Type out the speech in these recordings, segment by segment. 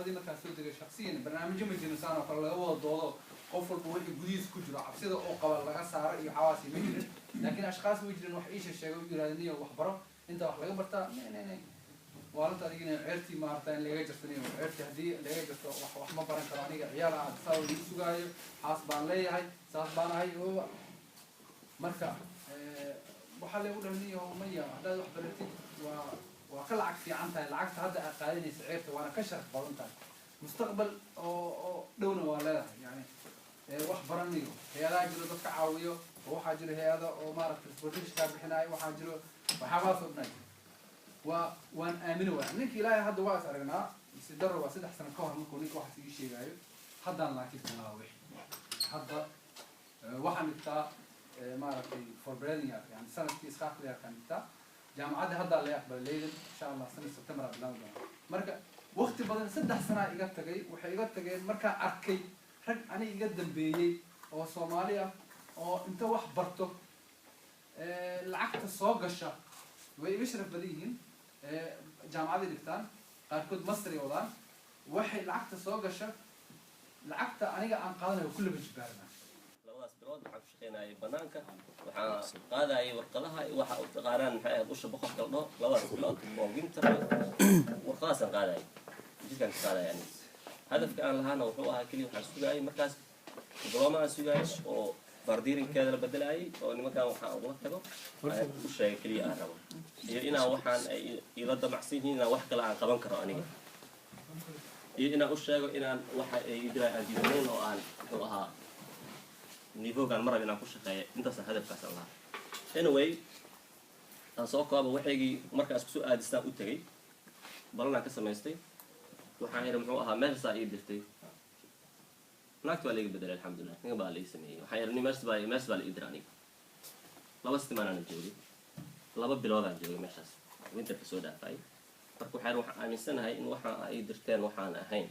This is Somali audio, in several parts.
Xaafadii markaan soo degay, shaksiyan barnaamijyo ma jirin saan oo kale laga wada doodo, qof walba wixii gudihiis ku jiro, cabsida oo qaba laga saaro iyo xawaasi ma jirin. Laakiin ashkaas way jirin wax iisha sheegay u yidhahda: "Niyo, wax baro, inta wax laga bartaa." Ne waalinta adigina ceertii maarata in laga jarto. Niyo, ceertii haddii laga jarto, wax ma baran karo aniga. Ciyaal aan saa igu sugaayo, xaas baan leeyahay, saas baan ahay. Marka waxaa lagu dhahay: "Niyo, maya, haddaad wax baratid waa ka lacag fiican tahay lacagta hadda aad qaadanaysa ceerta, waana ka sharaf badan tahay, mustaqbal oo dhowna waa leedahay." Yani wax baranayo, hay-adaha jiro dadka caawiyo, oo waxaa jiro hay-ada oo maaragta transportation kaa bixinaayo, waxaa jiro waxyaabahaas oo dhan. Waan aamini waaya ninka. Ilaahay hadda waa is aragnaa si daro, waa 3 sano ka hor markuu ninka waxaas ii sheegaayo. Haddaan laakiin bilaabay wixi hadda waxaan dhigtaa maaragtay forberedning, yani sanadkii iskaafliyaarkaan dhigtaa. Jaamacadda haddaa laga aqbalay Leyden, insha Allah sanad September aa bilaabi doona. Marka waqti badan, 3 sanaa iga tagay. Waxay iga tageen markaan arkay rag ani iga dambeeyey oo Soomaali ah oo inta wax barto lacagta soo gasha way iga sharaf badan yihiin. Jaamacaday dhigtaan, qaarkood master ay wadaan. Waxay lacagta soo gasha, lacagta aniga aan qaadanayo ku laba jibaarna. Labadaas bilood waxaan ku shaqaynayay banaanka, waxaan qaadayay warqadaha iyo waxa u taqaanaan, maxay ahayd, usha boqorka la dhaho. Labadaas bilood oo winter warqadaasaan qaadayay, jidkaan ka qaadaya. Aniga hadafka aan lahaana wuxuu ahaa keliya waxaan sugaayay markaas diploma aan sugaayay oo waarderingkeeda la bedelayay, oo nimankan waxaan ugula tago aan u sheegay keliya aan rabo, iyo inaan waxaan ay ila damacsan yihiin inaan wax kale aan qaban karo aniga, iyo inaan u sheego inaan waxa ay idilaa aan diidanayn oo aan muxuu ahaa niveaugan mar rab inaan ku shaqeeyo. Intaasaan hadafkaas aan lahaa. Anyway, aan soo kooba waxaygii. Markaas kusoo aadistaan u tegay, balanaan ka samaystay. Waxaan idhi, muxuu ahaa, meeshaasaa ii dirtay. Naagta waa laiga bedelay, alxamdulilah, ninka baa lai sameeyey. Waxaan idhi meeshas baa la ii diray. Aniga 2 simaanaana joogay, 2 biloodaan joogay meeshaas winterka soo dhaafay. Marka waxaan idhi, waxaan aaminsanahay in waxaan ay dirteen waxaan ahayn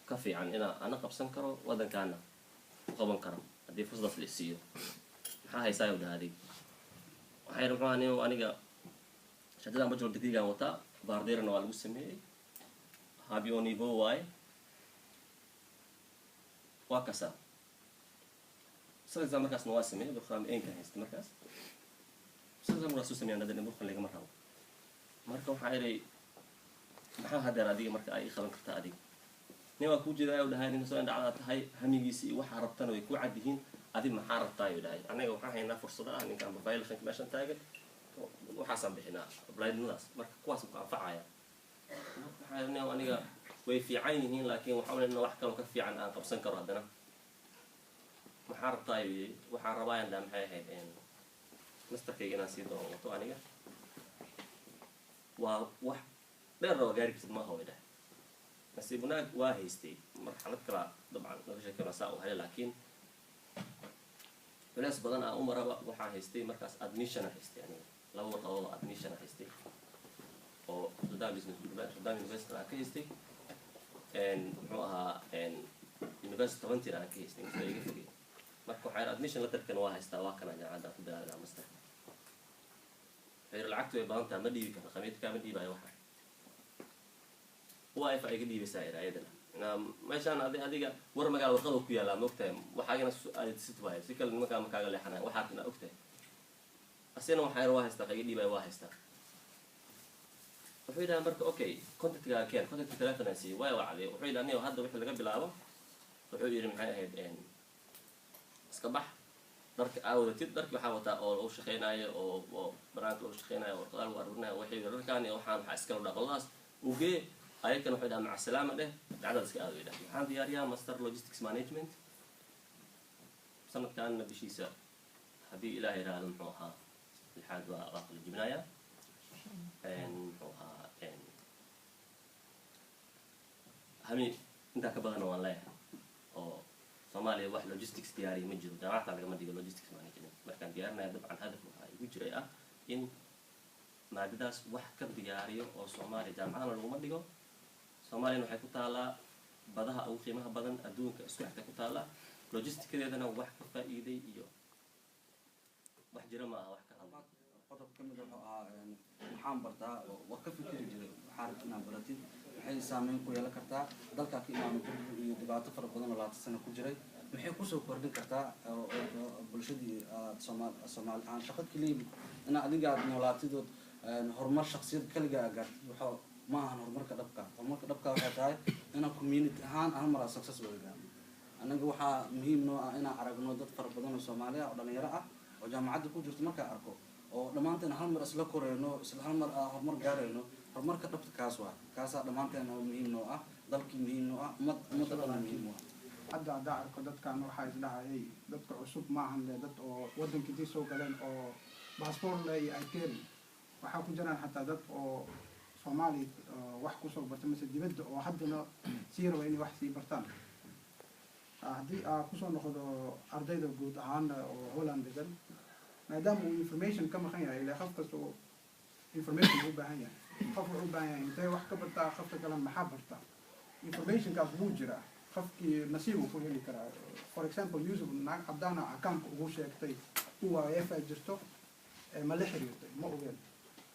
ka fiican inaan ana qabsan karo, waddankaana u qaban karo haddii fursadaas la isiiyo. "Maxaa haysaa?" u dhaha adig. Waxaa yidhi, muxuu ahaa, nin aniga shahaadadan bachelor degreegaan wataa, waarderina waa lagu sameeyey, HBO niveau waaye, waa kasaa sanadkaa. Markaasna waa sameeyey programma éénka haystay markaas. Sanadkaa markaas soo sameeyaan hadda burkan lagama rabo. Marka waxaa idhi, "Maxaa hadeer adiga marka ay qaban kartaa adiga?" "Nin waa kuu jeedaa," u dhahay, "nin soo indhacdaa tahay, hamigiisa iyo waxaa rabtana way kuu cad yihiin. Adi maxaa rabtaa?" ayuu dhahay. "Anaga waxaan haynaa fursado ah ninkaan profilekan meeshan taagan, waxaasaan bixinaa opleidingadaas, marka kuwaas ku anfacaya." Waxaa idhi, "Aniga way fiican yihiin, laakiin waxaan uleynaa wax kaloo ka fiican aan qabsan karo haddana." "Maxaa rabtaa?" ayuu yidhi. "Waxaan rabaa," ayaan dhaha, maxay ahayd, masterkayga inaan sii doono wato. Aniga waa wax dheerna waa gaari kartid maaha," way dhahay. Nasiib wanaag waa haystay marxalad kalaa dabcan laga sheekeyna saa u helay, laakiin culeys badan aan u maraba. Waxaan haystay markaas admission aan haystay aniga, laba warqadood oo admission aan haystay oo Rotterdam Business, Rotterdam University aan ka haystay, muxuu ahaa, University Twente aan ka haystay, inkastoo iga fogay. Marka waxaa yidhi, "Admission letterkan waa haystaa, waa kana jaamacadda ku bilaabi lahaa master." Wuxuu yidhi, "Lacagtu way badan tahay, ma dhiibi karto, khamiidkaa ma dhiibayo." Waxa wife ay iga dhiibaysaa ira ayadana. Meeshaan adiga war magaal warqada ku yaallaa, maogtahay, waxaagana aadsid waayo, si kale nimankaa ma kaaga leexanaya, waxaad inaa ogtahay. Asina waxaa yar waa haystaa, iga dhiibaya, waa haystaa. Wuxuu yidhaha marka, "Okay, contactgaaga keen." Contactka telefon aan siiyey, waa wacday. Wuxuu yidhi, "Aniga hadda wixii laga bilaabo," wuxuu yidhi, maxay ahayd, "iska bax, dharka aa wadatid." Dharki waxaa wataa oo lagu shaqeynaayo oo banaanka lagu shaqeynayo, warqadaha lagu aruurinayo. Waxay yidhi, "Dharkaan iyo waxaan waxaa iskala dhaa qoladaas ugee." Ayakana wuxuu yidhaha, "Maca salaama dheh, dacdada iska aado." Yidhaha, "Waxaan diyaariyaa master logistics management sanadkaanna bishiisa, haddii Ilaah yidhaahdo, muxuu ahaa, lixaad waa kala jibinayaa." Muxuu ahaa, hami intaa ka badanna waan leeyahay oo Soomaaliya wax logistics diyaariya ma jiro, jaamacadka lagama dhigo logistics management. Markaan diyaarinaya dabcan hadaf waxaa igu jiray ah in maadadaas wax ka diyaariyo oo Soomaaliya jaamacadana laguma dhigo. Soomaaliyana waxay ku taalaa badaha ugu qiimaha badan adduunka, isku xigta ku taallaa, logisticadeedana wax ka faa'iiday iyo wax jira ma aha wax ka hadla. Qodob ka mid wuxuu ahaa maxaan bartaa? Waa ka fikiri jiray waxaa rabta inaad baratid. Waxay Maxay saameyn ku yeelan kartaa dalkaa ka imaano burbur iyo dhibaato fara badan oo 20 sano ku jiray? Maxay kusoo kordhin kartaa oo bulshadii aad Soomaali ahaan shaqo keliya inaa adiga aad noolaatidood horumar shaksiyad kaliga aad gaartid waxa ma ahan horumarka dhabka. Horumarka dhabka waxay tahay inaan community ahaan hal mar aad success wada gaarno. Anaga waxaa muhiim noo ah inaan aragno dad fara badan oo Soomaali ah oo dhalinyaro ah oo jaamacadda ku jirto markaa arko oo dhammaanteen hal mar isla koreyno, isla hal mar aan horumar gaarayno. Horumarka dhabta kaas waa kaasaa dhammaanteen oo muhiim noo ah, dalkii muhiim noo ah, ummadda dhan muhiim u ah. Hadda haddaa arko dadkan, waxaa isdhahayay dadka cusub maahan le, dad oo waddanka intii soo galeen oo baasboor le iyo iterin waxaa ku jiraan, xataa dad oo Soomaali wax kusoo bartay mise dibadda oo haddana sii raba inay wax sii bartaan. Haddii aa kusoo noqdo ardayda guud ahaan oo Holland degan, maadaama uu information ka maqan yahay, ilaa qof kasta oo information u baahan yahay, qof wuxuu u baahan yahay intee wax ka bartaa, qofka kale maxaa bartaa, informationkaas wuu jiraa, qofkii nasiib uu ku heli karaa. For example, Yusuf, naag cabdaana accountka ugu sheegtay UIF ay jirto, ma la xiriirtay, ma ogeen.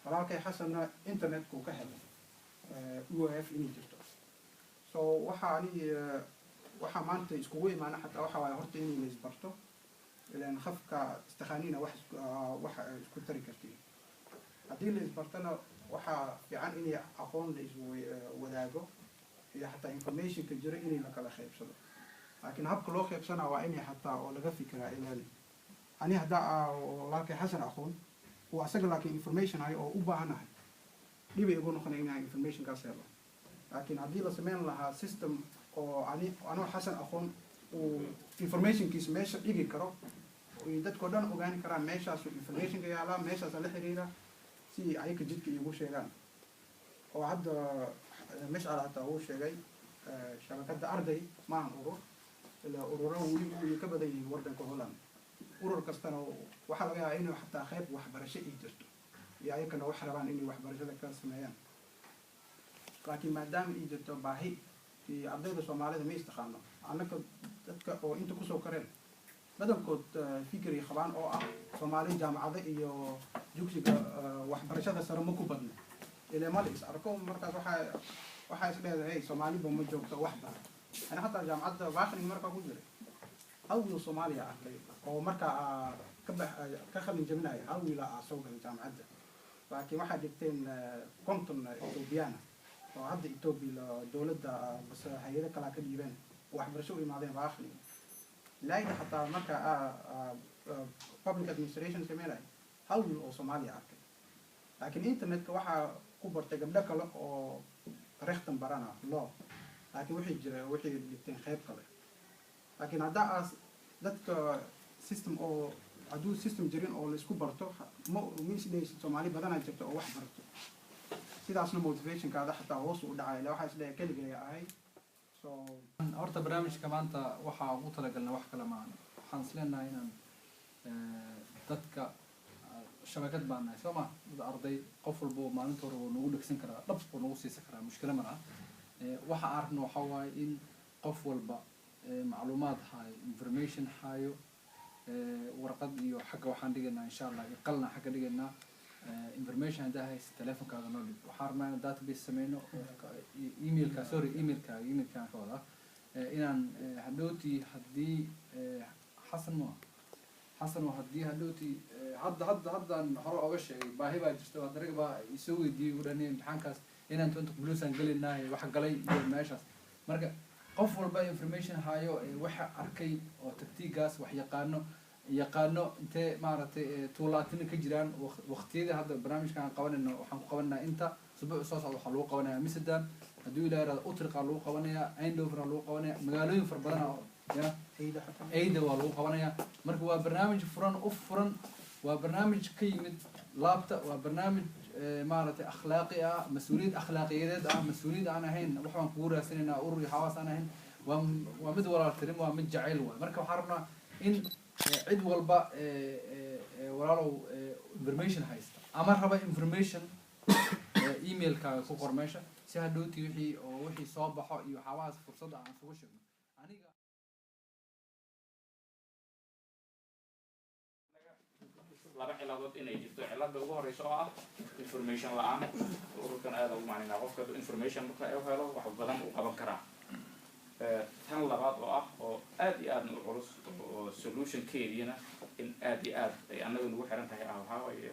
Walaalkay Xasanna internetkuu ka helay UIF inay jirto. So waxa ani waxaa maanta iskugu imaana xataa waxa waaye horta inay la isbarto, ilaan qofka istaqaaniina wax isku tari kartiin. Haddii la isbartana, waxaa fiican inay aqoon la iswadaago iyo xataa informationka jiro inay la kala qaybsado. Laakiin habka loo qaybsanaa waa inay xataa oo laga fikiraa, ilaan ani haddaa walaalkay Xasan aqoon uu asaga laakiin information hayo oo u baahanahay, dhibay igu noqonay inaan informationkaas helo. Laakiin haddii la sameyn lahaa system oo ani anoo Xasan aqoon uu informationkiisa meesha dhigi karo, oy dadkao dhan ogaani karaan meeshaasu informationka yaalaa, meeshaasa la xiriira, si ayaka jidka iigu sheegaan. Oo hadda Mashcal hataa uu sheegay, shabakadda arday maahan urur, ilaa ururo weli way ka badan yihiin waddanka Holland. Urur kastana waxaa laga yaabaa inuu xataa qayb waxbarasho ii jirto iyo ayakana wax rabaan inay waxbarashada ka sameeyaan. Laakiin maadaama ii jirto baahi iyo ardayda Soomaalida ma istaqaano, annaka dadka oo inta kusoo kareen badankood fikri qabaan oo ah Soomaali jaamacado iyo dugsiga waxbarashada sare ma ku badno, ilaa ma la is arko. Markaas waxaa is leedahay Soomaaliba ma joogto wax bara. Ani xataa jaamacadda Wageningen markaa ku jiray, hal wiil Soomaaliya arkay oo markaa ka bax ka qalin jabinaya, hal wiila aa soo galay jaamacadda. Laakiin waxaa dhigteen 50 Ethoobiyaana oo hadda Ethiopia dowladda base hay-ado kalaa ka dhiibeen oo waxbarasho u imaadeen Wageningen. Laayda xataa marka public administration sameynaya, hal wiil oo Soomaaliya arkay. Laakiin internetka waxaa ku bartay gabdho kale oo rechten barana law, laakiin wixii jira waxay dhigteen qayb kale. Laakiin haddaa aas dadka system oo hadduu system jirin oo la isku barto, ma isdhehaysid Soomaali badanaa jirta oo wax barto. Sidaasna motivationkaada xataa hoos u dhacay, ila waxaa isleeyahay keligay ahay. So Horta barnaamijka maanta waxaa ugu talagalnay wax kale maahan. Waxaan is leenahay inaan dadka shabakad baan nahay, soo ma? Dad arday, qof walba oo maalinta hore wuu nagu dhegsan karaa, dhab wuu nagu siisan karaa, mushkilo ma laha. Waxa aan rabno waxaa waaye in qof walba macluumaad hayo, information hayo, warqad iyo xagga waxaan dhigaynaa insha Allah iyo qalna xagga dhigaynaa. Information haddaa haysa, telefonkaaga noo dhig. Waxaan rabnaa inaan database sameyno, emailka, sorry, emailkaaga, emailkaan ka wadaa, inaan hadhowtii haddii Xasan ma Xasan oo haddii hadhowtii hadda haddaan hore oga sheegay baahi baa jirta. Hadda rag baa isoo weydiiyey, u dhanay imtixaankaas inaan 20 bluesaan gelinaayo, wax galay iyo meeshaas. Marka qof walba information hayo, waxa arkay oo tactigaas wax yaqaano intee maaragtay tuulaatina ka jiraan. Waqtiyadii hadda barnaamijka aan qabanayno, waxaan ku qabanaynaa inta subuuc soo socda waxaa lagu qabanaya Amsterdam, hadduu Ilaah yiraahdo Utrecht lagu qabanaya, Eindhoven lagu qabanaya, magaalooyin fara badan oo ya Eyda waa lagu qabanaya. Marka waa barnaamij furan u furan, waa barnaamij ka yimid laabta, waa barnaamij maaragtay akhlaaqi ah, mas-uuliyad akhlaaqiyadeed ah, mas-uuliyad aan ahayn wax baan kugu raadsanaynaa urur iyo xawaas aan ahayn. Waa mid walaaltirim, waa mid jacayl waay. Marka waxaan rabnaa in cid walba walaalow information haysta ama raba information, emailkaaga ku qor meesha si hadhowtii wixii soo baxo iyo waxyaabahaas fursadda aan isugu sheegno aniga. Laba ciladood inay jirto. Cilada ugu horeysa oo ah information la'aan. Ururkan aada ugu macnaynaa qofka hadduu information marka u helo, wax badan uu qaban karaa. Tan labaad oo ah oo aad iyo aadna u culus oo solutionkeediina in aad iyo aad ay annaga nagu xiran tahay ah, waxaa waaye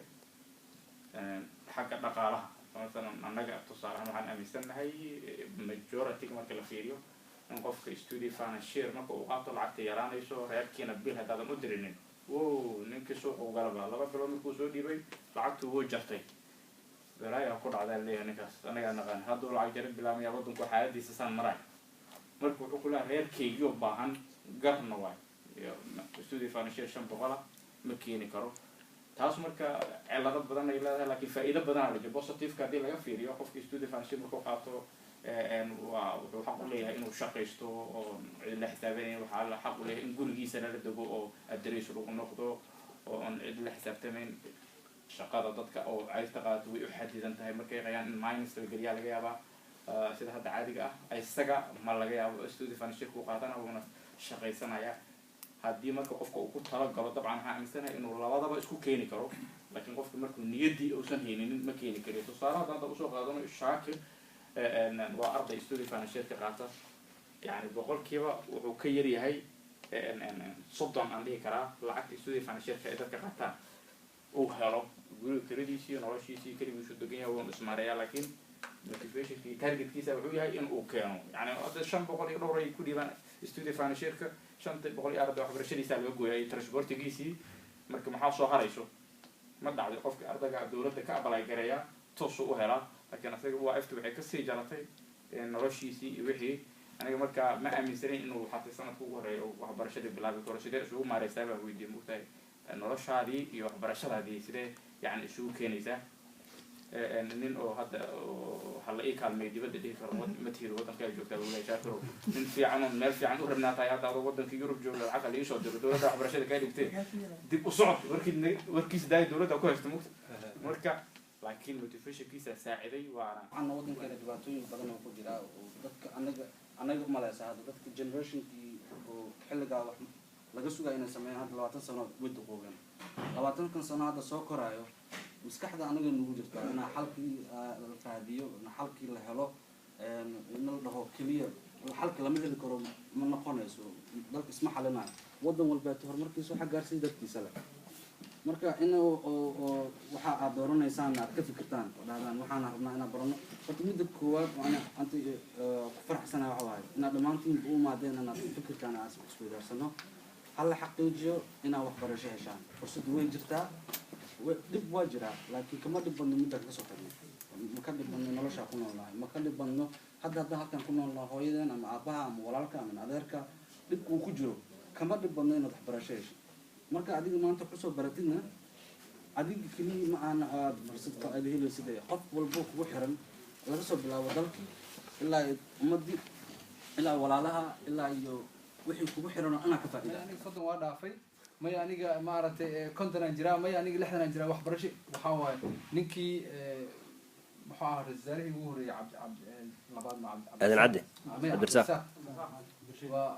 xagga dhaqaalaha. Masalan, annaga tusaale ahaan waxaan aaminsannahay majority marka la fiiriyo in qofka studiefinansiering marka uu qaato lacagta yaraanayso, reerkiina bil haddaadan u dirinin, wow, ninkii suuqa ugalaba 2 bilood markuu soo dhiibay lacagtu wuu jartay, balaayaa ku dhacdaa leeyahay ninkaas. Anagaa naqaan hadduu lacag jarin bilaamaya, waddanku xaaladiisa saan maraay. Marka wuxuu ku leeyahay reerkeygiyo baahan garna waay, studiefinansiering 500 ma keeni karo. Taas marka cilado badan ay leedahay, laakiin faa'iido badan la jiro. Positiveka haddii laga fiiriyo, qofka studiefinansiering markuu qaato waa wuxuu xaq u leeyahay inuu shaqaysto oo cid la xisaabanayn. Waxaa la xaq u leeyahay in gurigiisa lala dego oo address lagu noqdo oo aan cid la xisaabtamayn. Shaqada dadka oo cayrta qaadato way u xadidan tahay. Markay qayaan in minus la geliyaa laga yaabaa. Sida hadda caadiga ah isaga ma laga yaabo studiefinansiering ku qaatana wuuna shaqaysanaya. Haddii marka qofka uu ku talagalo, dabcan waxaa aaminsanahay inuu labadaba isku keeni karo, laakiin qofka markuu niyaddii uusan hayninin ma keeni kariyo. Tusaale haddaan hadda usoo qaadano, Shaakir waa arday studiefinansiering qaata. Yani 100% wuxuu ka yar yahay 30 aan dhihi karaa lacagta studiefinansiering ay dadka qaataan uu helo. Guriga kiradiisii, noloshiisii, keligiisu degan yahay, wuuna ismaareeyaa, laakiin motivationkii targetkiisa wuxuu yahay in uu keeno, yani hadda 500 iyo dhowr ay ku dhiibaan studiefinansiering-ka, 500 iyo arday waxbarashadiisa laga gooyay iyo transportigiisii. Marka maxaa soo harayso? Ma dhacday qofka ardayga dowladda ka apply gareeyaa toosuu u helaa, laakiin asaga waa ifti waxay kasii jaratay noloshiisii iyo wixii. Aniga marka ma aaminsanayn inuu xataa sanadka ugu horeeya uu waxbarashadii bilaabi karo. Sidee isugu maareysaa baan weydiiyey, mogtahay, noloshaadii iyo waxbarashadaadii sidee yani isugu keenaysaa? Nin oo hadda waxaa la ii kaalmay dibadda dhihi karo ma tihid, waddanka ay joogtaa walahi. Shaakiro, nin fiican oo meel fiican u rabnaa tahay. Hadda adoo waddanka Yurub jooga lacag la iisoo diro, dowladda waxbarashada kaa dhigtee, dib u socod warkii warkiisa daaya, dowladda ku haysto mugta. Marka laakiin motivationkiisa saaciday waana Waxaana waddankeena dhibaatooyin badan oo ku jira oo dadka anaga umaleysa hadda dadka generationkii oo xilligaa wax laga sugaya inay sameeyaan hadda 20 sano way duqoobeen. 20-kan sano hadda soo koraayo, maskaxda anaga nagu jirtaa inaa xalkii la raadiyo, in xalkii la helo, in la dhaho keliya xalka lama heli karo, ma noqonayso. Dalka isma xalinayo. Waddan walbeeto horumarkiisa waxa gaarsiiya dadkiisa leh. Marka in oo waxa aad dooranaysaan aad ka fikirtaan oo dhahdaan waxaan rabnaa inaan barano. Horta midda koowaad oo ana anta ku faraxsanahay waxa waaye inaad dhammaantiin u imaadeen inaad fikirkaan aad isweydaarsano. Ha la xaqiijiyo inaad waxbarasho heshaan. Fursad way jirtaa, dhib waa jiraa, laakiin kama dhib badno midda kasoo tagnay, ma ka dhib badno noloshaa ku noolnahay, ma ka dhib badno hadda haddaan halkan ku noolnahay hooyadeen ama aabbaha ama walaalka ama adeerka dhibka uu ku jiro. Kama dhib badno inaad waxbarasho hesho. Marka adiga maanta kusoo baratidna, adiga keliya ma aana aad fursad aad helaysid, qof walbo kugu xiran, laga soo bilaabo dalkii ilaa ummadii ilaa walaalaha ilaa iyo wixii kugu xiran oo anaa ka faa'iida. Maya, aniga 30 waa dhaafay. Maya, aniga maaragtay 50 aan jiraa. Maya, aniga 60 aan jiraa. Waxbarasho waxaa waaye ninkii muxuu ahaa ra-iisul wasaarihii ugu horreeyay, Cabdi Cabdi labaad ma Cabdi Aadan Cadde. Maya, Cabdirasaaq. Cabdirasaaq. Waa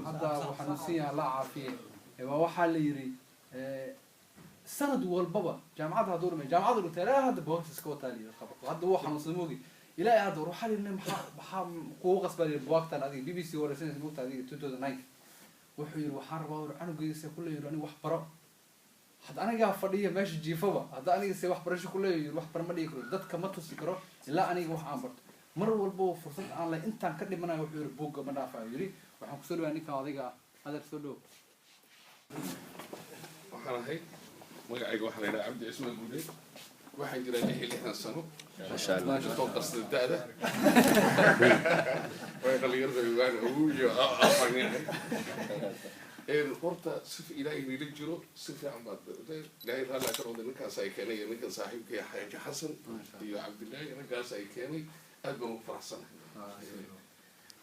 hadda uu xanuunsan yahay, Allah caafiye. Waa waxaa la yiri sanad walbaba jaamacadda hadduu dhamay, jaamacadda dhintay, ilaa hadda boos iska wataa la yiri qaba. Hadda wuu xanuunsan moogi, ilaa hadda war waxaa la yiri maxaa kugu qasbaa la yiri buwaagtan adiga BBC wareysanaysa moogta adiga 2009. Wuxuu yiri waxaan rabaa war canugeyga se kule yiri aniga wax baro. Hadda anigaa fadhiya meesha jiifaba, hadda aniga se waxbarasho kuleeyo yiri, wax bar ma dhigi karo, dadka ma tusi karo ilaa aniga wax aan barto. Mar walba oo fursad aan leh intaan ka dhimanayo, wuxuu yiri buugga ma dhaafayo yiri. Waxaan kusoo dhawaa ninkan odayga ah. Adeer, soo dhow. Waxaan ahay, magacayga waxaa la yidhaha Cabdi Cismaan Guuleed. Waxaan jiraa 66 sano. Masha Allah. Inkastoo qasda da'da way dhalinyarada ogaan awow iyo afaanahay. Horta si Ilaahay nila jiro, si fiican baad Ilaahay raalli ka noqday. Ninkaas ay keenay iyo ninkan saaxiibkay Xaaji Xasan iyo Cabdillaahi, raggaas ay keenay, aad baan ugu faraxsanahay.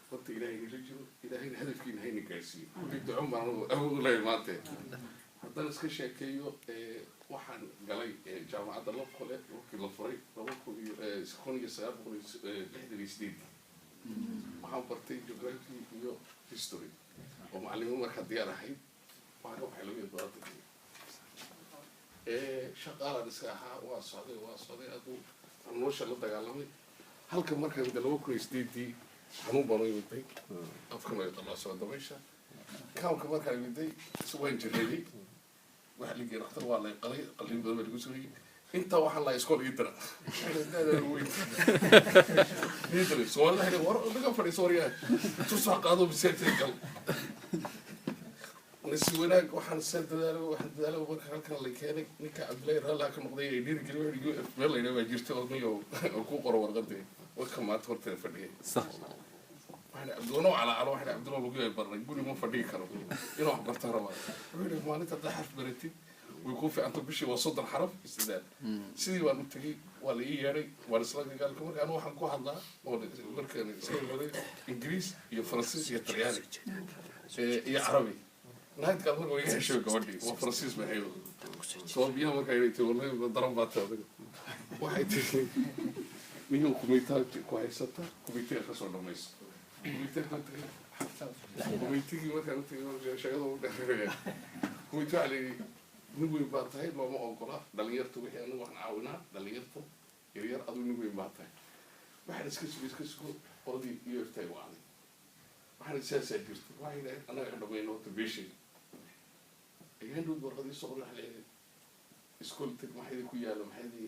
Horta Ilaahay nila jiro, Ilaahayna hadafkiina hayna gaarsiiyo. Kulli duco baan awood u leeyahay maanta haddaan iska sheekeeyo. Waxaan galay jaamacadda Lafqole markii la furay laba kun iyo 1968. Waxaan bartay geography iyo history oo macallimiin markaa diyaar ahayd. Waxaan ka baxay 72-kii. Shaqaalaan iska ahaa. Waa socday, waa socday, aduu nolosha la dagaalamay. Halka markaan de 2008-dii xanuun baan u imiday, afkan way qalaasoo dabaysha kaamka. Markaan imiday waan jireeyey, waxa la geeyay dhakhtar, waa lay qalay, qalliin badan baa lagu sameeyey. Intaa waxaan lahaa iskool ii dira, weyn ii diray. Soomaalida waxay war naga fadhiiso, waryaa tusax qaado, masaajidka gal. Nasi wanaag waxaan see dadaalo, waxaan dadaalo. Marka halkan la keenay, ninka Cabdillahi raalli ka noqday ay dhiirigeli, wuxuu UF meel layidhaha baa jirta oo niyo oo ku qoro warqadii warka maanta horteeda fadhiyay. Waxaan Cabdullah calaacalo, waxaan Cabdullah lagu yahay barnay, guri ma fadhigi karo, inuu wax barta rabaa. Wuxuu yidhi maalinta haddaa xarf baratid way kuu fiicanta, bishii waa 30 xaraf isdaal. Sidii baan u tegey, waa la ii yeedhay, waan isla gagaalka. Marka anu waxaan ku hadlaa oo markaan iska waday Ingiriis iyo Faransiis iyo Talyaani iyo Carabi. Naagtaas marka way iga heshay, gabadhii waa Faransiis bay ahayd. Soo biyaha markaa inay tiri, wallahi daran baa tahay adiga. Waxay tiri miyuu kumeytaa ku haysata, kumeytiga kasoo dhamayso. Kumeytiga kaan tagay, kumeytigii markaan u tagay, sheekada u dheereeya, kumeyti waxaa la yidhi nin weyn baa tahay, looma ogola dhalinyarta. Wixii anigu waxaan caawinaa dhalinyarta yaryar, adigu nin weyn baa tahay. Waxaan iska sugo, iska sugo, qoladii UF tay wacday. Waxaan saasaa jirta, waxay yidhahdeen annaga ka dhamayno horta beeshay. Ayaan dhow warqadii soo qoray, waxaa la yidhi iskool tag, maxaydi ku yaalo, maxaydi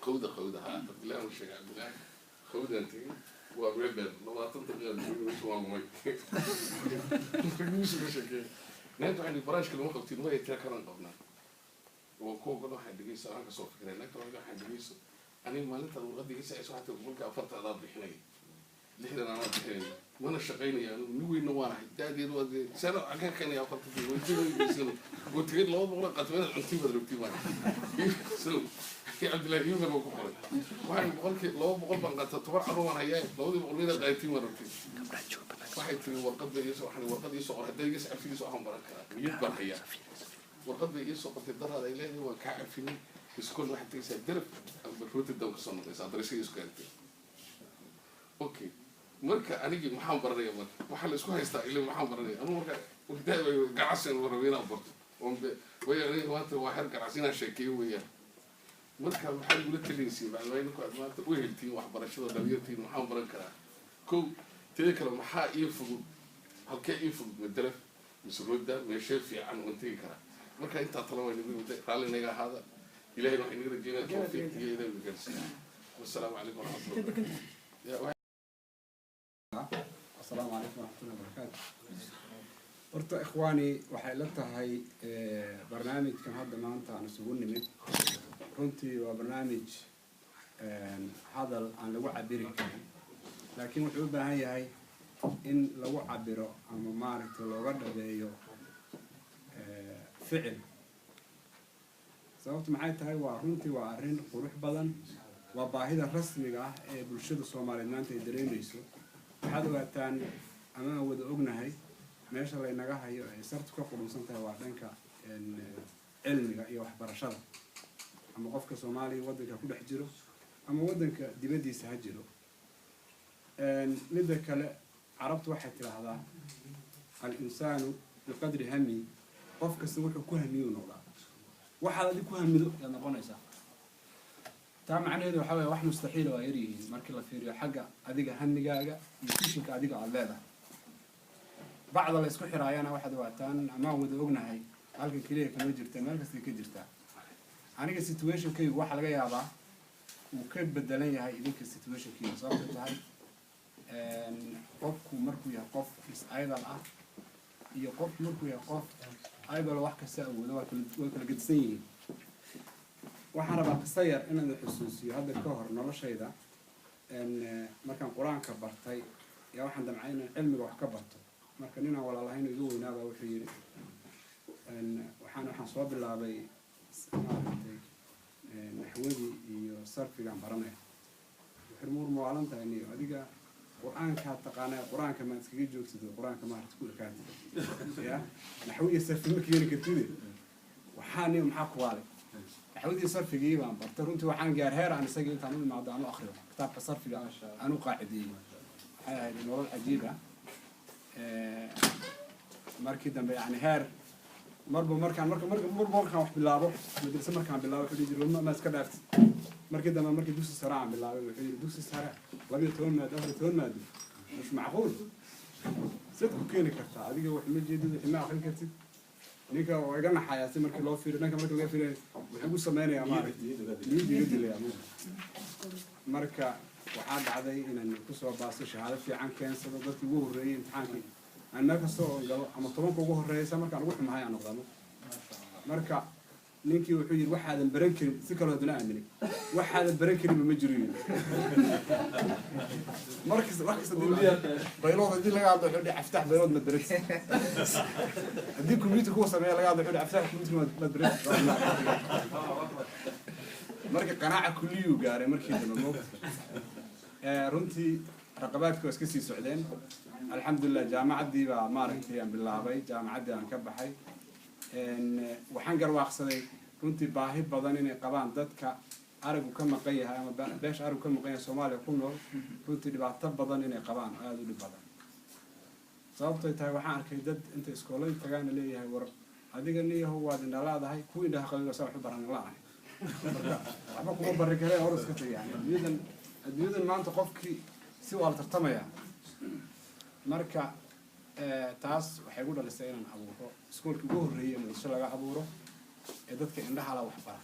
qawda, qawda ha Cabdillahi uu sheegay. Cabdillahi qawdaan tegay, waa meel dheer, 20 daqiiqa joogay meesha, waan lumay. Markiisu ka sheekeeyay naagta, waxaan baraashka lama qabtin, ma tira kalan qabnaa, waa ku ogol. Waxaan dhegeysa, aan kasoo fikiray. Naagta waxaan dhegeyso, aniga maalintaad warqadda iga sacayso waxaa tahay 40% adaa bixinaya, 60 anaa bixinaya, mana shaqaynaya anigu, nin weynna waan ahay, da'deedu waa dee saan ka keenaya 40-kii oo tegay 200 qatmo inaad cuntiin baad rabtiin. Maan so Cabdillahi iimail baa ku qoray, waxaan 200% baan qaataa, 10 carruur baan hayaa, 200% inaad qaadatiin baan rabtiin. Waxay tiri warqad bay iisoo, waxaan warqad iisoo qoray, hadday iga cafigiisa waxaan baran karaa, niyad baan hayaa. Warqad bay iisoo qortay daraad, ay leedahay waan kaa cafinay, iskool waxaad tegaysaa Delft amba Rotterdam, kasoo noqdaysa adreeskay isku gaartay. Okay, marka anigii maxaan baranaya? Marka waxaa la isku haystaa ilaa maxaan baranaya anu? Marka ganacsi rabo inaan barto way aniga maanta waa xer ganacsi inaan sheekeeyo weeyaan. Marka maxaad igula talinaysiin bacdama idinku aad maanta u heltiin waxbarashada dhalinyartiin? Maxaan baran karaa? Kow, teeda kale, maxaa ii fudud? Halkee ii fudud, ma Delft mise Rotterdam? Meeshee fiican waan tegi karaa? Marka intaa tala waa inagu imida, raalli inaga ahaada. Ilahayna waxaa inaga rajeynaya tawfiiq iyo ilahi na gaarsiiya. Wasalaamu calaykum waraxmatullah. Asalaamu calaykum waraxmatullahi wabarakaatu. Horta ikhwaani, waxay la tahay barnaamijkan hadda maanta aan isugu nimid runtii waa barnaamij hadal aan lagu cabiri karin, laakiin wuxuu u baahan yahay in lagu cabiro ama maaragtay looga dhabeeyo ficil. Sababtu maxay tahay? Waa runtii waa arrin qurux badan, waa baahida rasmiga ah ee bulshada Soomaaliyeed maanta ay dareemayso. Waxaad ogaataan ama aan wada ognahay meesha laynaga hayo ay sartu ka qurunsan tahay waa dhanka cilmiga iyo waxbarashada, ama qofka Soomaaliya waddanka ku dhex jiro ama waddanka dibaddiisa ha jiro. Midda kale, Carabtu waxay tidhaahdaa الإنسان بقدر همه. Qof kasta wuxuu ku hamiyuu noqdaa. Waxaad adig ku hamido yaad noqonaysaa. Taa macnaheedu waxaa weeye wax mustaxiila waa yaryihiin markii la fiiriyo xagga adiga hamigaaga iyo vision-ka adiga aada leedahay. Bacda la isku xiraayana waxaad ogaataan amaan wada ognahay halkan keliya kama jirta, meel kastay ka jirtaa. Aniga situation-kaygu waxaa laga yaabaa uu ka bedelan yahay idinka situation-kiina. Sababta tahay, qofku markuu yahay qof disable ah iyo qof markuu yahay qof able, wax kasta awoodo, waa kala gedisan yihiin. Waxaan rabaa qiso yar inaan xusuusiyo. Hadda ka hor noloshayda markaan Qur-aanka bartay yaa waxaan damcay inaan cilmiga wax ka barto. Marka ninaan walaalahayn iga weynaabaa wuxuu yidhi waxaan soo bilaabay maaragtay naxwadii iyo sarfigaan baranaya. Wuxuu muur mawaalan tahay niyo, adiga Qur-aankaa taqaanaa, Qur-aanka maad iskaga joogtid oo Qur-aanka maaragta ku ekaatid, ya naxwo iyo sarfi ma keeni kartide. Waxaa niyo maxaa ku waalay? Naxwadii sarfigii baan bartay. Runtii waxaan gaar heer aan isagii intaan u imaado aan u akriyo kitaabka sarfiga, aan u qaacideeyey. Waxay ahayd nolol cajiib ah. Markii dambe yani heer Marba markaan marka marka marba markaan wax bilaabo, madrase markaan bilaabo, wuxuu dhihi jiray, "Ma iska dhaaftid?" Markii dambe, markii dugsi sare aan bilaabay, wuxuu yidhi, "Dugsi sare 12 maado, 14 maado, مش macquul. Sad ku keeni kartaa adiga? Wax ma jeedid, wax ma akrin kartid." Ninka waa iga naxayaa si markii loo fiiriyo dhanka, markii laga fiiriyo wuxuu igu sameynayaa, maaragtay, niyadda iga dilayaa. Marka waxaa dhacday inaan kusoo baasto, shahaado fiican keensado, dadkii ugu horreeyey imtixaankii aan meel kasta oo galo ama 10-ka ugu horreysa. Markaan ugu xumahay aan noqdano. Marka ninkii wuxuu yidhi, "Waxaadan baran karin si kaloo haddana aaminay, waxaadan baran karinba ma jiro," yidhi. Markasta, wax kasta pilot haddii laga hadlo, wuxuu dhihi, "Aftax, pilot ma baratid." Haddii computer kuwa sameeya laga hadlo, wuxuu dhihi, "Aftax, computer ma baratid." Marka qanaaca kulliyuu gaaray markii dambe, moogta. Runtii raqabaadki waa iska sii socdeen. Alxamdulilah, jaamacaddii baa, maaragtay, aan bilaabay. Jaamacaddii aan ka baxay, waxaan garwaaqsaday runtii baahi badan inay qabaan dadka aragu ka maqan yahay ama beesha aragu ka maqan yahay Soomaaliya ku nool. Runtii dhibaato badan inay qabaan oo aada u dhib badan. Sababtoy tahay, waxaan arkay dad intay iskoolada tagaana leeyahay, "War adiga niyahow, waad indhalaadahay, kuwa indhaha qabay saa wax u baran la-ahay, marka waxba kuma bari kareen, hor iska tag." Yani adduunyadan maanta qofkii si waa la tartamaya. Marka taas waxay gu dhalisay inaan abuuro iskoolkii ugu horreeyey ee Muqdisho laga abuuro ee dadka indhaha la waxbara,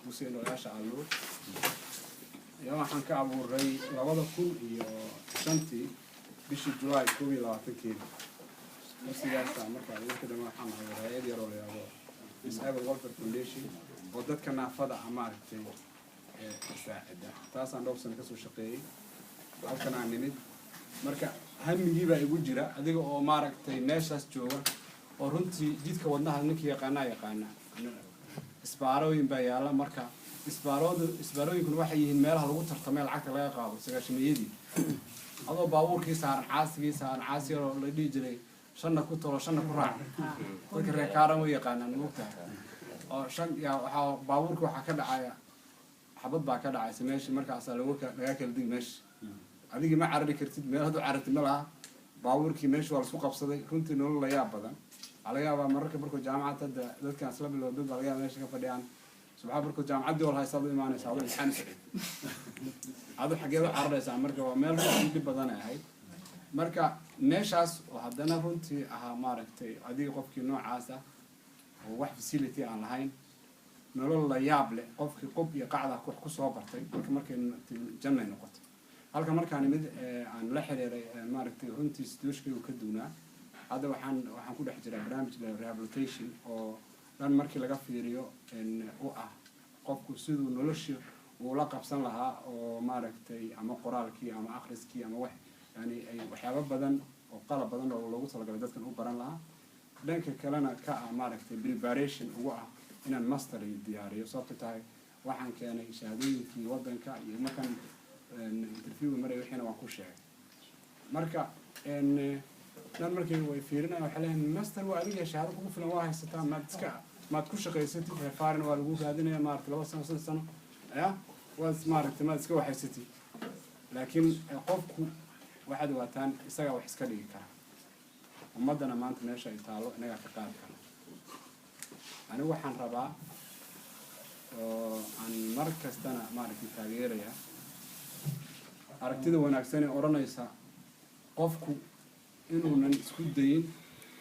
dugsiga indhoolayaasha Alluur. Iyo waxaan ka abuuray 2005-tii, bishii Julaay 21-keedi, dugsigaasa. Marka markii dambe waxaan abuuray hay-ad yar oo la yidhaahdo Disable Welfare Foundation, oo dadka naafada ah, maaragtay, saacida. Taasaan dhowr sano kasoo shaqeeyey. Halkan aan nimid, marka hamigii baa igu jira. Adiga oo, maaragtay, meeshaas jooga oo runtii jidka wadnaha ninkii yaqaanaa yaqaana, isbaarooyin baa yaalla. Marka isbaarooyinkuna waxay yihiin meelaha lagu tartamay lacagta laga qaado. Sagaashamiyadii, adoo baabuurkii saaran, caasigii saaran, caasi yaroo la dhihi jiray "shanna ku tolo, shanna ku raac", dadka reer Kaaran way yaqaanaan, moogtahay, oo shan yaa waxaa baabuurka waxaa ka dhacaya, xabad baa ka dhacaysa meesha. Markaasaa lagaa kala digi meesha. Adigii ma carari kartid, meel hadduu carartid ma laha. Baabuurkii meesha waa lasku qabsaday. Runtii nolol la yaab badan. Waxaa laga yaabaa mararka markuu jaamacad hadda dadkaan isla bilow, dad baa laga yaaba meesha ka fadhiyaan subxaa, markuu jaamacaddii wal haysta ad u imaanaysa adoo imtixaan socid, adu xageed u cararaysaa? Marka waa meel runtii dhib badan ay ahayd. Marka meeshaas oo haddana runtii ahaa, maaragtay, adiga qofkii noocaas ah oo wax facility aan lahayn, nolol la yaab leh, qofkii qob iyo qacda wax ku soo bartay. Marka markay jannay noqotay halka markaan imid, aan la xiriiray, maaragtay, runtii situationkaygu ka duwnaa. Hadda waxaan ku dhex jiraa barnaamij la rehabilitation, oo dhan markii laga fiiriyo u ah qofku siduu nolosha uu la qabsan lahaa, oo, maaragtay, ama qoraalkii ama akhriskii ama wax, yani, ay waxyaabo badan oo qalab badan oo loogu talagalay dadkan u baran lahaa. Dhanka kalena ka ah, maaragtay, preparation ugu ah inaan master diyaariyo. Sababto tahay, waxaan keenay shahaadooyinkii waddanka iyo markaan interviewga maray wixiina waan ku sheegay. Marka dhan markay way fiirinayaan, waxay leeyihin, "Master waa adiga, shahaado kugu filan waa haysataa, maad iska maad ku shaqaysatid? Referral waa lagu raadinaya, maaragtay, 2 sano, 5 sano ya waad, maaragtay, maad iska waxaysatid." Laakiin qofku waxaad ogaataan isagaa wax iska dhigi kara. Ummaddana maanta meesha ay taalo inagaa ka qaadi kara. Anigu waxaan rabaa oo aan mar kastana, maaragtay, taageeraya aragtida wanaagsan ee odhanaysa qofku inuunan isku dayin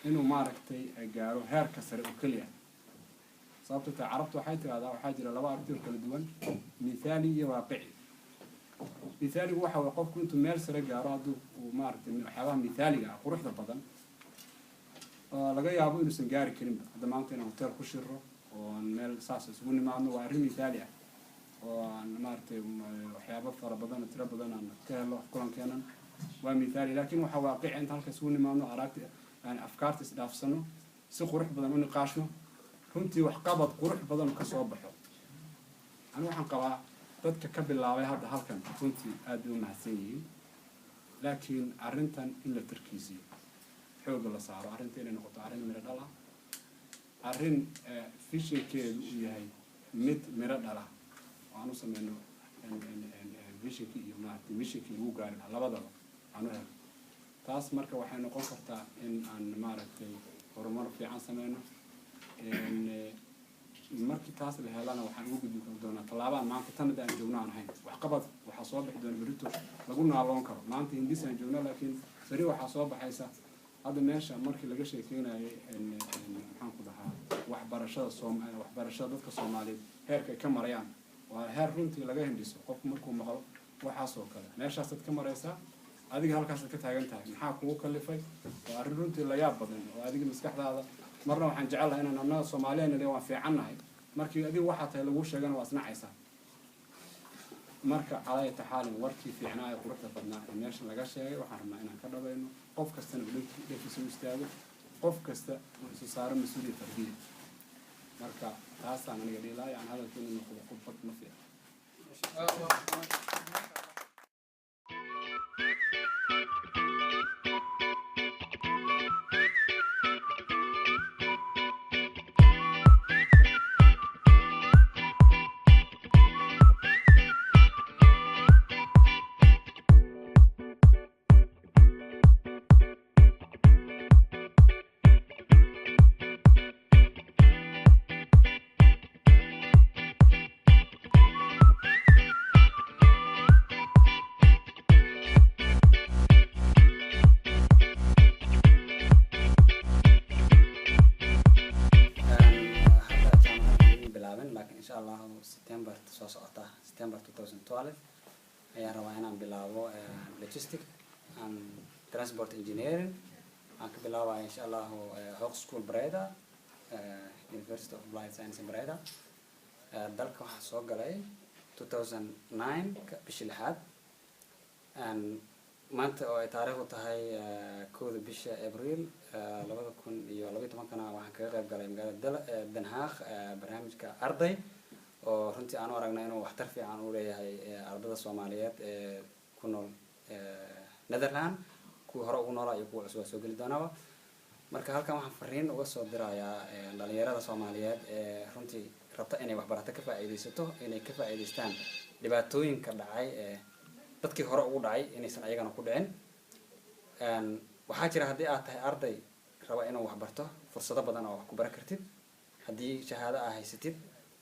inuu, maaragtay, gaaro heerka sare oo keliya. Sababto tahay, Carabtu waxay tidhahdaa, waxaa jira laba aragti oo kala duwan, mithaali iyo waaqici. Mithaaligu waxa waye qofku intuu meel sare gaaro, hadduu uu, maaragtay, waxyaabaha mithaaliga ah, quruxda badan, oo laga yaabo inuusan gaari karinba. Hadda maanta inaan hotel ku shiro oo aan meel saas isugu nimaadno waa arrin mithaali ah, oo aan, maaragtay, waxyaabo fara badan oo tiro badan aan ka helo kulankeenan, waa mithaali. Laakiin waxaa waaqici inta halka isugu nimaadno, aragti, yani, afkaarta isdhaafsano, si qurux badan u niqaashno, runtii waxqabad qurux badan ka soo baxo. Anigu waxaan qabaa dadka ka bilaabay hadda halkan runtii aad bay u mahadsan yihiin, laakiin arrintan in la tarkiisiyo, xoogga la saaro arrinta, inay noqoto arrin miro dhal ah, arrin visionkeedu uu yahay mid miro dhala, oo aan u sameyno visionkii iyo, maaragtay, missionkii lagu gaari lahaa, labadaba aan u helo. Taas marka waxay noqon kartaa in aan, maaragtay, Horumar fiican sameyno. Markii taas la helana, waxaan ugu gudbi doonaa tallaabaan maanta tan hadda aan joogno aan ahayn. Waxqabad waxaa soo bixi doona berrito lagu naaloon karo. Maanta hindis aan joogno, laakiin beri waxaa soo baxaysa. Hadda meesha markii laga sheekeynayay, maxaan ku dhahaa, waxbarashada soom waxbarashada dadka Soomaaliyeed heerka ay ka marayaan waa heer runtii laga hindhiso. Qofku markuu maqlo waxaasoo kale, meeshaasaad ka maraysaa, adiga halkaasaad ka taagan tahay, maxaa kugu kalifay? Waa arrin runtii la yaab badan oo adiga maskaxdaada. Marna waxaan jecelahay inaan annaga Soomaaliyana le waan fiicannahay. Markii adiga waxaa tahay laguu sheegana, waa isnacaysaa. Marka calaa taxaalin, warkii fiicnaa ee quruxda badnaa ee meesha laga sheegay waxaan rabnaa inaan ka dhabayno. Qof kastana uu dhankiisa u istaago, qof kasta uu isu saaro mas-uuliya fardiya. Marka taasaan aniga dhihi lahaa. Yani hadalka inuu noqdo khudbad ma fiicna. Hadda jaamacadda bilaabin, laakiin insha Allahu September soo socota, September 2012, ayaan rabaa inaan bilaabo logistic and transport engineering. Aan ka bilaabaya insha Allahu Hogeschool Breda, University of Applied Science in Breda. Dalka waxaan soo galay 2009 bishii lixaad. Maanta oo ay taariikhdu tahay 1da bisha Abriil 2012-kana, waxaan kaga qayb galay magaalada Den Haag barnaamijka Arday, oo runtii aan u aragnay inuu waxtar fiican u leeyahay ardada Soomaaliyeed ee ku nool Netherland, kuwii hore ugu noolaa iyo kuwa cusub waa soo geli doonaaba. Marka halkan waxaan fariin uga soo dirayaa dhalinyarada Soomaaliyeed ee runtii rabta inay waxbarato ka faa'iidaysato, inay ka faa'iidaystaan dhibaatooyinka dhacay ee dadkii hore ugu dhacay, inaysan ayagana ku dhicin. Waxaa jira, haddii aad tahay arday raba inuu waxbarto, fursado badan oo wax ku baran kartid. Haddii shahaado aa haysatid,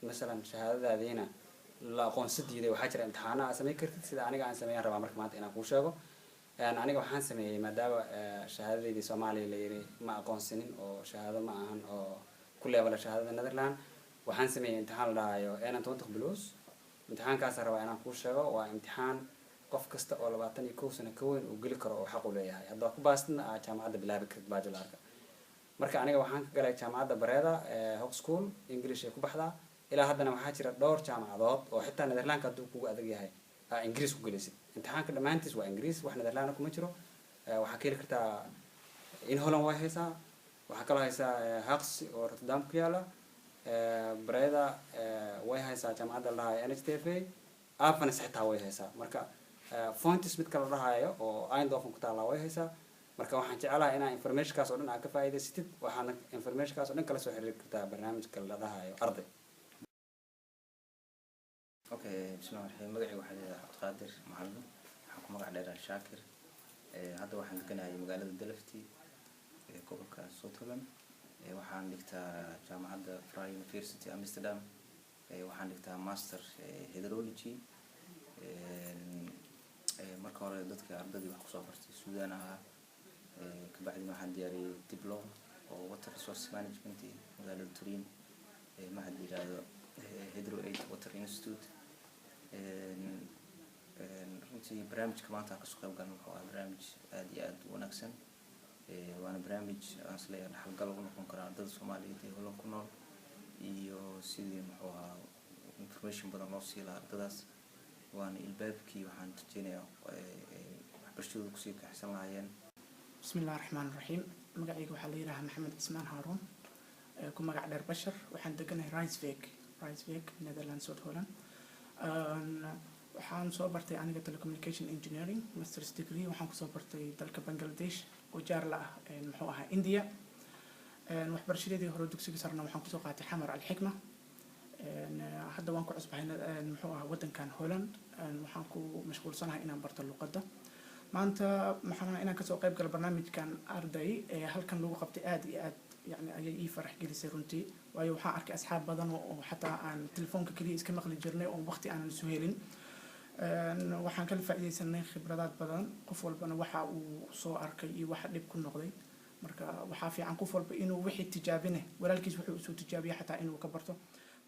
masalan shahaadadaadiina la aqoonsi diiday, waxaa jira imtixaano aad samayn kartid, sida aniga aan sameeyaan rabaa marka maanta inaan kuu sheego. Aniga waxaan sameeyey, maadaama shahaadadeydii Soomaaliya la yiri ma aqoonsanin oo shahaado ma ahan oo ku leebala shahaadada Netherland, waxaan sameeyey imtixaan la dhahayo 21 plus. Imtixaankaasaan rabaa inaan kuu sheego. Waa imtixaan qof kasta oo 21 sano ka weyn uu geli karo oo xaq u leeyahay. Haddaad ku baastidna, aad jaamacadda bilaabi kartid bachelorka. Marka aniga waxaan ka galay jaamacadda Breda Hogeschool, English ay ku baxdaa. Ilaa haddana waxaa jira dhowr jaamacadood oo xitaa Netherlandka hadduu kugu adag yahay aa Ingiriis ku gelaysid. Imtixaanka dhammaantiis waa Ingiriis, wax Netherlandna kuma jiro. Waxaa ka heli kartaa in Holland way haysaa. Waxaa kaloo haysaa Haagse oo Rotterdam ku yaala. Breda way haysaa, jaamacadda la dhahayo NHTV Avans xitaa way haysaa. Marka Fontys mid kala dhahayo oo Eindhoven ku taallaa way haysaa. Marka waxaan jecelahay inaa informationkaas oo dhan aad ka faa'iidaysatid. Waxaadna informationkaas oo dhan kala soo xiriiri kartaa barnaamijka la dhahayo Arday. Okay, bismillahi raxmaan. Magacayga waxaa leedahay Cabdiqaadir Macalin, waxaan ku magac dheeraa Shaakir. Hadda waxaan deganahay magaalada Delft ee gobolka Zuid-Holland. Waxaan dhigtaa jaamacadda Vrije University Amsterdam. Waxaan dhigtaa master hydrology. Marka hore dadka ardaydii wax kusoo bartay Suudaan ahaa. Kabacdina waxaan diyaariyey diploma oo water resource management magaalada Turin, mahad la yiraahdo Hydro 8 Water Institute. Runtii barnaamijka maanta aan kasoo qayb galno wuxuu ahaa barnaamij aad iyo aad u wanaagsan, waana barnaamij aan isleeyahay dhaxalgal u noqon kara ardada Soomaaliyeed ee Holland ku nool, iyo sidii muxuu ahaa information badan loo sii lahaa ardadaas, waana ilbaabkii waxaan rajeynayaa waxbarashadooda kusii kaxsan lahaayeen. Bismi illahi raxmaan raxiim. Magacayga waxaa la yidhahaa Maxamed Cismaan Haaruun, ku magac dheer Bashar. Waxaan deganahay Rijswijk, Rijswijk, Netherlands, South Holland. Waxaan soo bartay aniga telecommunication engineering masters degree. Waxaan kusoo bartay dalka Bangladesh oo jaar la ah muxuu ahaa India. Waxbarashadeedii hore dugsiga sarena waxaan kusoo qaatay Xamar, Alxikma. Hadda waan ku cusbahay muxuu ahaa waddankan Holland. Waxaan ku mashquulsanahay inaan barto luqadda. Maanta maxaan inaan kasoo qayb galo barnaamijkan Arday ee halkan lagu qabtay. Aad iyo aad Yani ayay ii farax gelisay runtii, waayo waxaan arkay asxaab badan oo xataa aan telefoonka keliya iska maqli jirnay oo waqti aanan isu helin. Waxaan kala faa'iidaysanay khibradaad badan, qof walbana waxa uu soo arkay iyo waxa dhib ku noqday. Marka waxaa fiican qof walba inuu wixii tijaabine walaalkiis wuxuu usoo tijaabiya xataa inuu ka barto.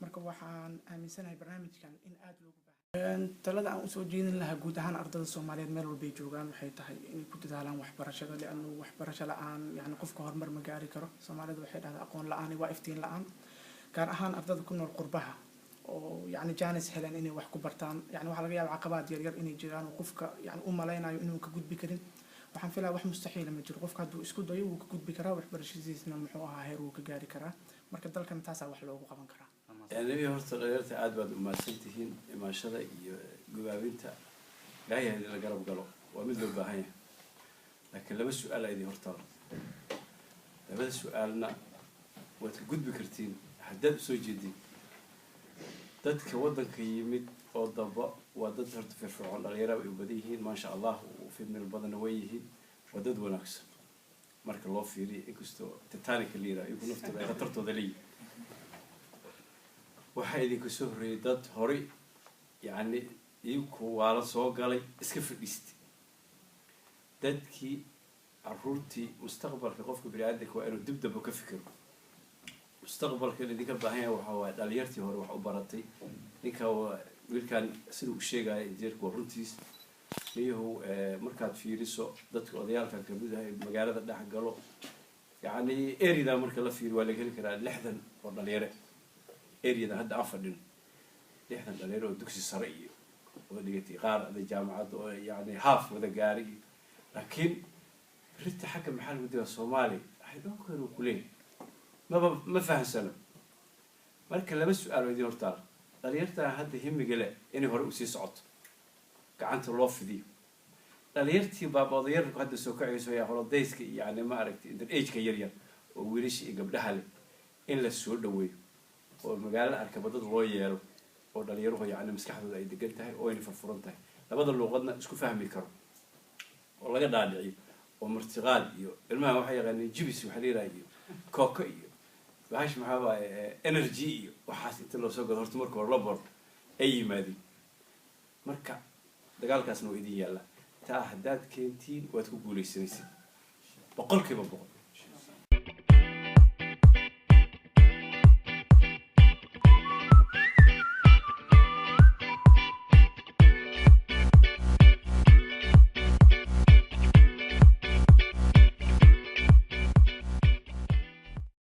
Marka waxaan aaminsanahay barnaamijkan in aada loogu baahan. Talada aan usoo jeedin lahaa guud ahaan ardada Soomaaliyeed meel walbay joogaan waxay tahay inay ku dadaalaan waxbarashada, liannu waxbarasho la-aan yani qofka horumar ma gaari karo. Soomaalida waxay dhahdaa aqoon la-aani waa iftiin la-aan. Gaar ahaan ardada ku nool qurbaha oo yani jaanis heleen inay wax ku bartaan, yani waxaa laga yaaba caqabaad yaryar inay jiraan oo qofka yani u malaynayo inuu ka gudbi karin. Waxaan filaya wax mustaxiila ma jiro. Qofka hadduu isku dayo wuu ka gudbi karaa, waxbarashadiisna muxuu ahaa heer wuu ka gaari karaa. Marka dalkan taasaa wax loogu qaban karaa. Nebi, horta dhalinyarta aad baad umahadsan tihiin imaashada iyo gubaabinta. Ilaahay ha idinla garab galo, waa mid loo baahan yahay. Laakiin laba su-aal aa idin hortaalo. Labada su-aalna waad ka gudbi kartiin haddaad usoo jeedin. Dadka waddanka yimid oo damba waa dad horta firfircoon, dhalinyara ay u badan yihiin, maasha Allah, female badanna way yihiin. Waa dad wanaagsan marka loo fiiriyo, inkastoo Titanic la yiraahdo iyagu naftooda ay khatartooda leeyihin. Waxaa idinka soo horreeyay dad horay, yacni iyagu waa la soo galay, iska fadhiistay. Dadkii caruurtii, mustaqbalka qofka bini aadamka waa inuu dib damba ka fikiro. Mustaqbalka idinka baahan yahay waxaa waaye dhalinyartii hore wax u baratay. Ninka waa wiilkan sida uu sheegaya injineerku waa runtiis. Niyahow, markaad fiiriso dadka odayaalka kamid ah ee magaalada dhex galo, yacni areada marka la fiiriyo, waa laga heli karaa 60 oo dhalinyare. Areada hadda aan fadhino 60 dhalinyaro oo dugsi sare iyo oo dhigatay, qaar ada jaamacadda oo yacni haaf wada gaari iyo. Laakiin berita xagga maxaa lagu digaa Soomaaliya waxay dhowrkeenu ku leeyahay maba ma fahansano. Marka laba su-aal oo idin hortaala: dhalinyartan hadda himiga leh inay hore usii socoto, gacanta loo fidiyo. Dhalinyartii baaba odayarku hadda soo kacayso yaa holodayska, yani ma aragtay, inter ageka yar yar oo wiilasha iyo gabdhaha leh in la soo dhaweeyo oo magaalada arkaba dad loo yeelo oo dhalinyaruhu yani maskaxdooda ay degan tahay oo ayna furfuran tahay, labada luuqadna isku fahmi karo oo laga dhaadhiciyo oo martiqaad iyo ilmaha waxay yaqaaneen jibis waxaa la yidhaha iyo kooko iyo bahash, maxaa waaye, energy iyo waxaas inta loo soo gado horta marka hore la baro ay yimaadeen. Marka dagaalkaasna waa idin yaallaa. Taa haddaad keentiin waad ku guuleysanaysid 100%.